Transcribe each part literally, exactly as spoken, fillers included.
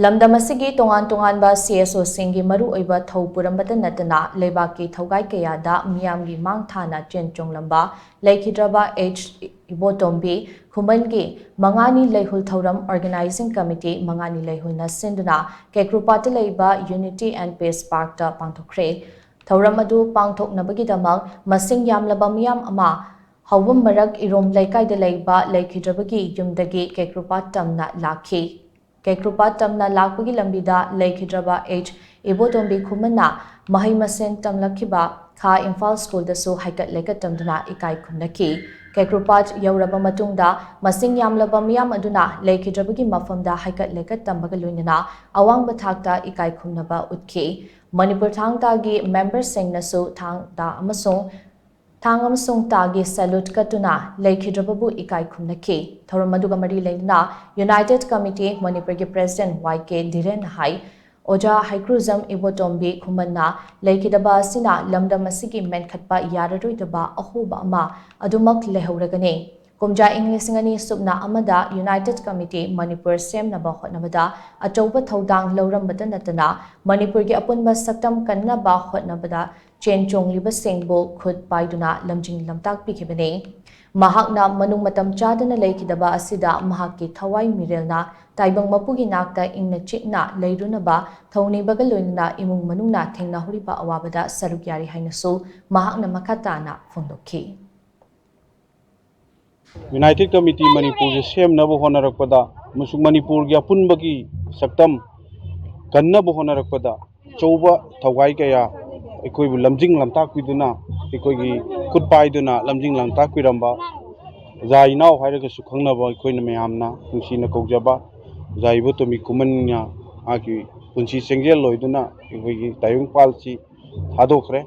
ꯂꯝꯗꯝ ꯑꯁꯤꯒꯤ ꯇꯣꯉꯥꯟ ꯇꯣꯉꯥꯟꯕ ꯁꯤ ꯑꯦꯁ ꯑꯣꯁꯤꯡꯒꯤ ꯃꯔꯨꯑꯣꯏꯕ ꯊꯧ ꯄꯨꯔꯝꯕꯇ ꯅꯠꯇꯅ ꯂꯩꯕꯥꯛꯀꯤ ꯊꯧꯒꯥꯏ ꯀꯌꯥꯗ ꯃꯤꯌꯥꯝꯒꯤ ꯃꯥꯡ ꯊꯥꯅ ꯆꯦꯟ ꯆꯣꯡꯂꯝꯕ ꯂꯩꯈꯤꯗ꯭ꯔꯕ ꯑꯩꯆ ꯏꯕꯣꯇꯣꯝꯕꯤ ꯈꯨꯃꯟꯒꯤ ꯃꯉꯥꯅꯤ ꯂꯩꯍꯨꯜ ꯊꯧꯔꯝ ꯑꯣꯔꯒꯅꯥꯏꯖꯤꯡ ꯀꯃꯤꯇꯤ ꯃꯉꯥꯅꯤ ꯂꯩꯍꯨꯜꯅ ꯁꯤꯟꯗꯨꯅ ꯀꯦꯀ꯭ꯔꯨꯄꯥꯠꯇ ꯂꯩꯕ ꯌꯨꯅꯤꯇꯤ ꯑꯦꯟ ꯄꯤꯁ ꯄꯥꯔꯛꯇ ꯄꯥꯡꯊꯣꯛꯈ꯭ꯔꯦ꯫ ꯊꯧꯔꯝ ꯑꯗꯨ ꯄꯥꯡꯊꯣꯛꯅꯕꯒꯤꯗꯃꯛ ꯃꯁꯤꯡ ꯌꯥꯝꯂꯕ ꯃꯤꯌꯥꯝ ꯑꯃ ꯍꯧꯕꯝ ꯃꯔꯛ ꯏꯔꯣꯝ ꯂꯩꯀꯥꯏꯗ ꯂꯩꯕ ꯂꯩꯈꯤꯗ꯭ꯔꯕꯒꯤ ꯌꯨꯝꯗꯒꯤ ꯀꯦꯀ꯭ꯔꯨꯄꯥꯠ ꯇꯝꯅ ꯂꯥꯛꯈꯤ꯫ ꯀꯦꯀ꯭ꯔꯨꯄꯥꯠ ꯇꯝꯅ ꯂꯥꯛꯄꯒꯤ ꯂꯝꯕꯤꯗ ꯂꯩꯈꯤꯗ꯭ꯔꯕ ꯑꯩꯆ ꯏꯕꯣꯇꯣꯝꯕꯤ ꯈꯨꯃꯟꯅ ꯃꯍꯩ ꯃꯁꯤꯡ ꯇꯝꯂꯛꯈꯤꯕ ꯈꯥ ꯏꯝꯐꯥꯜ ꯁ꯭ꯀꯨꯜꯗꯁꯨ ꯍꯥꯏꯀꯠ ꯂꯩꯀꯠ ꯇꯝꯗꯨꯅ ꯏꯀꯥꯏ ꯈꯨꯝꯅꯈꯤ꯫ ꯀꯦꯀ꯭ꯔꯨꯄꯥꯠ ꯌꯧꯔꯕ ꯃꯇꯨꯡꯗ ꯃꯁꯤꯡ ꯌꯥꯝꯂꯕ ꯃꯤꯌꯥꯝ ꯑꯗꯨꯅ ꯂꯩꯈꯤꯗ꯭ꯔꯕꯒꯤ ꯃꯐꯝꯗ ꯍꯥꯏꯀꯠ ꯂꯩꯀꯠ ꯇꯝꯕꯒ ꯂꯣꯏꯅꯅ ꯑꯋꯥꯡꯕ ꯊꯥꯛꯇ ꯏꯀꯥꯏ ꯈꯨꯝꯅꯕ ꯎꯠꯈꯤ꯫ ꯃꯅꯤꯄꯨꯔ ꯊꯥꯡ ꯇꯥꯒꯤ ꯃꯦꯝꯕꯔꯁꯤꯡꯅꯁꯨ ꯊꯥꯡ ꯇꯥ ꯑꯃꯁꯨꯡ ꯊꯥꯡ ꯑꯃꯁꯨꯡ ꯇꯥꯒꯤ ꯁꯦꯂꯨꯠ ꯀꯠꯇꯨꯅ ꯂꯩꯈꯤꯗ꯭ꯔꯕꯕꯨ ꯏꯀꯥꯏ ꯈꯨꯝꯅꯈꯤ꯫ ꯊꯧꯔꯝ ꯑꯗꯨꯒ ꯃꯔꯤ ꯂꯩꯅꯅ ꯌꯨꯅꯥꯏꯇꯦꯗ ꯀꯃꯤꯇꯤ ꯃꯅꯤꯄꯨꯔꯒꯤ ꯄ꯭ꯔꯦꯁꯤꯗꯦꯟꯠ ꯋꯥꯏ ꯀꯦ ꯙꯤꯔꯦꯟꯅ ꯍꯥꯏ, ꯑꯣꯖꯥ ꯍꯩꯀ꯭ꯔꯨꯖꯝ ꯏꯕꯣꯇꯣꯝꯕꯤ ꯈꯨꯃꯟꯅ ꯂꯩꯈꯤꯗꯕ ꯑꯁꯤꯅ ꯂꯝꯗꯝ ꯑꯁꯤꯒꯤ ꯃꯦꯟꯈꯠꯄ ꯌꯥꯔꯔꯣꯏꯗꯕ ꯑꯍꯣꯕ ꯑꯃ ꯑꯗꯨꯃꯛ ꯂꯩꯍꯧꯔꯒꯅꯤ꯫ ꯀꯨꯝꯖꯥ ꯏꯪ ꯂꯤꯁꯤꯡ ꯑꯅꯤ ꯁꯨꯞꯅ ꯑꯃꯗ ꯌꯨꯅꯥꯏꯇꯦꯗ ꯀꯃꯤꯇꯤ ꯃꯅꯤꯄꯨꯔ ꯁꯦꯝꯅꯕ ꯍꯣꯠꯅꯕꯗ ꯑꯆꯧꯕ ꯊꯧꯗꯥꯡ ꯂꯧꯔꯝꯕꯇ ꯅꯠꯇꯅ ꯃꯅꯤꯄꯨꯔꯒꯤ ꯑꯄꯨꯟꯕ ꯁꯛꯇꯝ ꯀꯟꯅꯕ ꯍꯣꯠꯅꯕꯗ ꯆꯦꯟ ꯆꯣꯡꯂꯤꯕꯁꯤꯡꯕꯨ ꯈꯨꯠ ꯄꯥꯏꯗꯨꯅ ꯂꯝꯖꯤꯡ ꯂꯝꯇꯥꯛꯄꯤꯈꯤꯕꯅꯤ꯫ ꯃꯍꯥꯛꯅ ꯃꯅꯨꯡ ꯃꯇꯝ ꯆꯥꯗꯅ ꯂꯩꯈꯤꯗꯕ ꯑꯁꯤꯗ ꯃꯍꯥꯛꯀꯤ ꯊꯋꯥꯏ ꯃꯤꯔꯦꯜꯅ ꯇꯥꯏꯕꯪ ꯃꯄꯨꯒꯤ ꯅꯥꯛꯇ ꯏꯪꯅ ꯆꯤꯛꯅ ꯂꯩꯔꯨꯅꯕ ꯊꯧꯅꯤꯕꯒ ꯂꯣꯏꯅꯅ ꯏꯃꯨꯡ ꯃꯅꯨꯡꯅ ꯊꯦꯡꯅꯍꯧꯔꯤꯕ ꯑꯋꯥꯕꯗ ꯁꯔꯨꯛ ꯌꯥꯔꯤ ꯍꯥꯏꯅꯁꯨ ꯃꯍꯥꯛꯅ ꯃꯈꯥ ꯇꯥꯅ ꯐꯣꯡꯗꯣꯛꯈꯤ꯫ ꯌꯨꯅꯥꯏꯇꯦꯗ ꯀꯃꯤꯇꯤ ꯃꯅꯤꯄꯨꯔꯁꯦ ꯁꯦꯝꯅꯕ ꯍꯣꯠꯅꯔꯛꯄꯗ ꯑꯃꯁꯨꯡ ꯃꯅꯤꯄꯨꯔꯒꯤ ꯑꯄꯨꯟꯕꯒꯤ ꯁꯛꯇꯝ ꯀꯟꯅꯕ ꯍꯣꯠꯅꯔꯛꯄꯗ ꯑꯆꯧꯕ ꯊꯧꯒꯥꯏ ꯀꯌꯥ ꯑꯩꯈꯣꯏꯕꯨ ꯂꯝꯖꯤꯡ ꯂꯝꯇꯥꯛꯄꯤꯗꯨꯅ, ꯑꯩꯈꯣꯏꯒꯤ ꯈꯨꯠ ꯄꯥꯏꯗꯨꯅ ꯂꯝꯖꯤꯡ ꯂꯝꯇꯥꯛꯄꯤꯔꯝꯕ ꯑꯣꯖꯥ ꯏꯅꯥꯎ ꯍꯥꯏꯔꯒꯁꯨ ꯈꯪꯅꯕ ꯑꯩꯈꯣꯏꯅ ꯃꯌꯥꯝꯅ ꯅꯨꯡꯁꯤꯅ ꯀꯧꯖꯕ ꯑꯣꯖꯥ ꯏꯕꯣꯇꯣꯝꯕꯤ ꯈꯨꯃꯟꯅ ꯃꯍꯥꯛꯀꯤ ꯄꯨꯟꯁꯤ ꯆꯦꯡꯖꯦꯜ ꯂꯣꯏꯗꯨꯅ ꯑꯩꯈꯣꯏꯒꯤ ꯇꯥꯏꯕꯪꯄꯥꯜꯁꯤ ꯊꯥꯗꯣꯛꯈ꯭ꯔꯦ꯫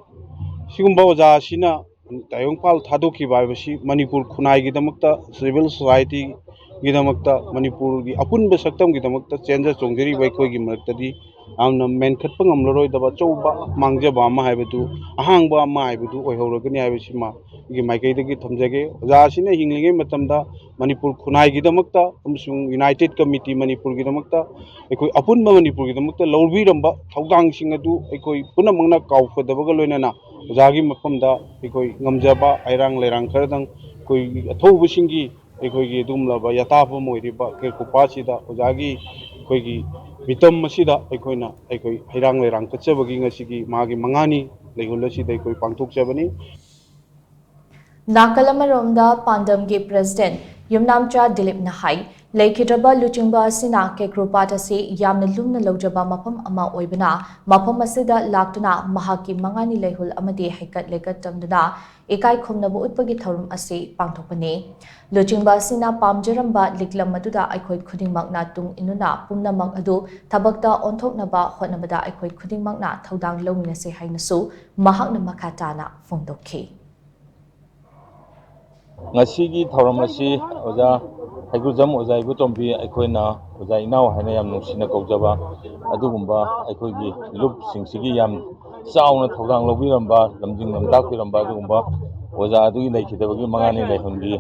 ꯁꯤꯒꯨꯝꯕ ꯑꯣꯖꯥ ꯑꯁꯤꯅ ꯇꯥꯏꯕꯪꯄꯥꯜ ꯊꯥꯗꯣꯛꯈꯤꯕ ꯍꯥꯏꯕꯁꯤ ꯃꯅꯤꯄꯨꯔ ꯈꯨꯟꯅꯥꯏꯒꯤꯗꯃꯛꯇ, ꯁꯤꯚꯤꯜ ꯁꯣꯁꯥꯏꯇꯤꯒꯤꯗꯃꯛꯇ, ꯃꯅꯤꯄꯨꯔꯒꯤ ꯑꯄꯨꯟꯕ ꯁꯛꯇꯝꯒꯤꯗꯃꯛꯇ ꯆꯦꯟꯖ ꯆꯣꯡꯖꯔꯤꯕ ꯑꯩꯈꯣꯏꯒꯤ ꯃꯔꯛꯇꯗꯤ ꯌꯥꯝꯅ ꯃꯦꯟꯈꯠꯄ ꯉꯝꯂꯔꯣꯏꯗꯕ ꯑꯆꯧꯕ ꯃꯥꯡꯖꯕ ꯑꯃ ꯍꯥꯏꯕꯗꯨ, ꯑꯍꯥꯡꯕ ꯑꯃ ꯍꯥꯏꯕꯗꯨ ꯑꯣꯏꯍꯧꯔꯒꯅꯤ ꯍꯥꯏꯕꯁꯤꯃ ꯒꯤ ꯃꯥꯏꯀꯩꯗꯒꯤ ꯊꯝꯖꯒꯦ꯫ ꯑꯣꯖꯥ ꯑꯁꯤꯅ ꯍꯤꯡꯂꯤꯉꯩ ꯃꯇꯝꯗ ꯃꯅꯤꯄꯨꯔ ꯈꯨꯟꯅꯥꯏꯒꯤꯗꯃꯛꯇ ꯑꯃꯁꯨꯡ ꯌꯨꯅꯥꯏꯇꯦꯠ ꯀꯃꯤꯇꯤ ꯃꯅꯤꯄꯨꯔꯒꯤꯗꯃꯛꯇ, ꯑꯩꯈꯣꯏ ꯑꯄꯨꯟꯕ ꯃꯅꯤꯄꯨꯔꯒꯤꯗꯃꯛꯇ ꯂꯧꯕꯤꯔꯝꯕ ꯊꯧꯗꯥꯡꯁꯤꯡ ꯑꯗꯨ ꯑꯩꯈꯣꯏ ꯄꯨꯝꯅꯃꯛꯅ ꯀꯥꯎꯐꯗꯕꯒ ꯂꯣꯏꯅꯅ ꯑꯣꯖꯥꯒꯤ ꯃꯐꯝꯗ ꯑꯩꯈꯣꯏ ꯉꯝꯖꯕ ꯍꯩꯔꯥꯡ ꯂꯩꯔꯥꯡ ꯈꯔꯗꯪ ꯑꯩꯈꯣꯏ ꯑꯊꯧꯕꯁꯤꯡꯒꯤ ꯑꯩꯈꯣꯏꯒꯤ ꯑꯗꯨꯒꯨꯝꯂꯕ ꯌꯥꯇꯥꯐꯝ ꯑꯣꯏꯔꯤꯕ ꯀꯦꯀꯨꯄꯥꯠꯁꯤꯗ ꯑꯣꯖꯥꯒꯤ ꯑꯩꯈꯣꯏꯒꯤ ꯃꯤꯇꯝ ꯑꯁꯤꯗ ꯑꯩꯈꯣꯏꯅ ꯑꯩꯈꯣꯏ ꯍꯩꯔꯥꯡ ꯂꯩꯔꯥꯡ ꯀꯠꯆꯕꯒꯤ ꯉꯁꯤꯒꯤ ꯃꯥꯒꯤ ꯃꯉꯥꯅꯤ ꯂꯩꯍꯨꯜ ꯑꯁꯤꯗ ꯑꯩꯈꯣꯏ ꯄꯥꯡꯊꯣꯛꯆꯕꯅꯤ꯫ ꯅꯥꯀꯜ ꯑꯃꯔꯣꯝꯗ ꯄꯥꯟꯗꯝꯒꯤ ꯄ꯭ꯔꯦꯁꯤꯗꯦꯟꯠ ꯌꯨꯝꯅꯥꯝꯆꯥ ꯗꯤꯂꯤꯞꯅ ꯍꯥꯏ, ꯂꯩꯈꯤꯗ꯭ꯔꯕ ꯂꯨꯆꯤꯡꯕ ꯑꯁꯤꯅ ꯀꯦꯀ꯭ꯔꯨꯄꯥꯠ ꯑꯁꯤ ꯌꯥꯝꯅ ꯂꯨꯝꯅ ꯂꯧꯖꯕ ꯃꯐꯝ ꯑꯃ ꯑꯣꯏꯕꯅ, ꯃꯐꯝ ꯑꯁꯤꯗ ꯂꯥꯛꯇꯨꯅ ꯃꯍꯥꯛꯀꯤ ꯃꯉꯥꯅꯤ ꯂꯩꯍꯨꯜ ꯑꯃꯗꯤ ꯍꯩꯀꯠ ꯂꯩꯀꯠ ꯇꯝꯗꯨꯅ ꯏꯀꯥꯏ ꯈꯨꯝꯅꯕ ꯎꯠꯄꯒꯤ ꯊꯧꯔꯝ ꯑꯁꯤ ꯄꯥꯡꯊꯣꯛꯄꯅꯤ꯫ ꯂꯨꯆꯤꯡꯕ ꯑꯁꯤꯅ ꯄꯥꯝꯖꯔꯝꯕ ꯂꯤꯛꯂꯝ ꯑꯗꯨꯗ ꯑꯩꯈꯣꯏ ꯈꯨꯗꯤꯡꯃꯛꯅ ꯇꯨꯡ ꯏꯟꯗꯨꯅ ꯄꯨꯝꯅꯃꯛ ꯑꯗꯨ ꯊꯕꯛꯇ ꯑꯣꯟꯊꯣꯛꯅꯕ ꯍꯣꯠꯅꯕꯗ ꯑꯩꯈꯣꯏ ꯈꯨꯗꯤꯡꯃꯛꯅ ꯊꯧꯗꯥꯡ ꯂꯧꯃꯤꯟꯅꯁꯤ ꯍꯥꯏꯅꯁꯨ ꯃꯍꯥꯛꯅ ꯃꯈꯥ ꯇꯥꯅ ꯐꯣꯡꯗꯣꯛꯈꯤ꯫ ꯉꯁꯤꯒꯤ ꯊꯧꯔꯝ ꯑꯁꯤ ꯑꯣꯖꯥ ꯍꯩꯒ꯭ꯔꯨꯖꯝ ꯑꯣꯖꯥ ꯏꯕꯣꯇꯣꯝꯕꯤ, ꯑꯩꯈꯣꯏꯅ ꯑꯣꯖꯥ ꯏꯅꯥꯎ ꯍꯥꯏꯅ ꯌꯥꯝ ꯅꯨꯡꯁꯤꯅ ꯀꯧꯖꯕ ꯑꯗꯨꯒꯨꯝꯕ ꯑꯩꯈꯣꯏꯒꯤ ꯂꯨꯞꯁꯤꯡꯁꯤꯒꯤ ꯌꯥꯝ ꯆꯥꯎꯅ ꯊꯧꯗꯥꯡ ꯂꯧꯕꯤꯔꯝꯕ, ꯂꯝꯖꯤꯡ ꯂꯝꯇꯥꯛꯄꯤꯔꯝꯕ ꯑꯗꯨꯒꯨꯝꯕ ꯑꯣꯖꯥ ꯑꯗꯨꯒꯤ ꯂꯩꯈꯤꯗꯕꯒꯤ ꯃꯉꯥꯅꯤ ꯂꯩꯍꯨꯜꯒꯤ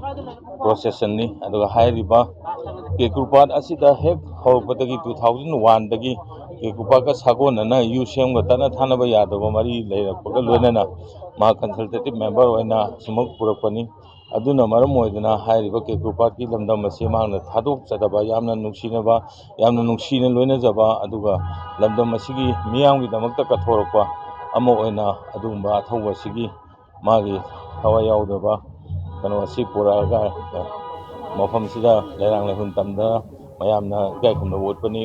ꯄ꯭ꯔꯣꯁꯦꯁꯟꯅꯤ꯫ ꯑꯗꯨꯒ ꯍꯥꯏꯔꯤꯕ ꯀꯦꯀ꯭ꯔꯨꯄꯥꯠ ꯑꯁꯤꯗ ꯍꯦꯛ ꯍꯧꯔꯛꯄꯗꯒꯤ two thousand one ꯗꯒꯤ ꯀꯦꯀ꯭ꯔꯨꯄꯥꯠꯀ ꯁꯥꯒꯣꯟꯅꯅ ꯌꯨ ꯁꯦꯝꯒ ꯇꯠꯅ ꯊꯥꯅꯕ ꯌꯥꯗꯕ ꯃꯔꯤ ꯂꯩꯔꯛꯄꯒ ꯂꯣꯏꯅꯅ ꯃꯍꯥꯛ consultative member ꯑꯣꯏꯅ ꯑꯁꯤꯃꯛ ꯄꯨꯔꯛꯄꯅꯤ꯫ ꯑꯗꯨꯅ ꯃꯔꯝ ꯑꯣꯏꯗꯨꯅ ꯍꯥꯏꯔꯤꯕ ꯀꯦꯀ꯭ꯔꯨꯄꯥꯠꯀꯤ ꯂꯝꯗꯝ ꯑꯁꯤ ꯃꯍꯥꯛꯅ ꯊꯥꯗꯣꯛꯆꯗꯕ, ꯌꯥꯝꯅ ꯅꯨꯡꯁꯤꯅꯕ, ꯌꯥꯝꯅ ꯅꯨꯡꯁꯤꯅ ꯂꯣꯏꯅꯖꯕ, ꯑꯗꯨꯒ ꯂꯝꯗꯝ ꯑꯁꯤꯒꯤ ꯃꯤꯌꯥꯝꯒꯤꯗꯃꯛꯇ ꯀꯠꯊꯣꯔꯛꯄ ꯑꯃ ꯑꯣꯏꯅ ꯑꯗꯨꯒꯨꯝꯕ ꯑꯊꯧꯕ ꯑꯁꯤꯒꯤ ꯃꯥꯒꯤ ꯊꯋꯥꯏ ꯌꯥꯎꯗꯕ ꯀꯩꯅꯣ ꯑꯁꯤ ꯄꯨꯔꯛꯑꯒ ꯃꯐꯝꯁꯤꯗ ꯂꯩꯔꯥꯡ ꯂꯩꯍꯨꯟ ꯇꯝꯗꯅ ꯃꯌꯥꯝꯅ ꯏꯀꯥꯏ ꯈꯨꯝꯅꯕ ꯎꯠꯄꯅꯤ꯫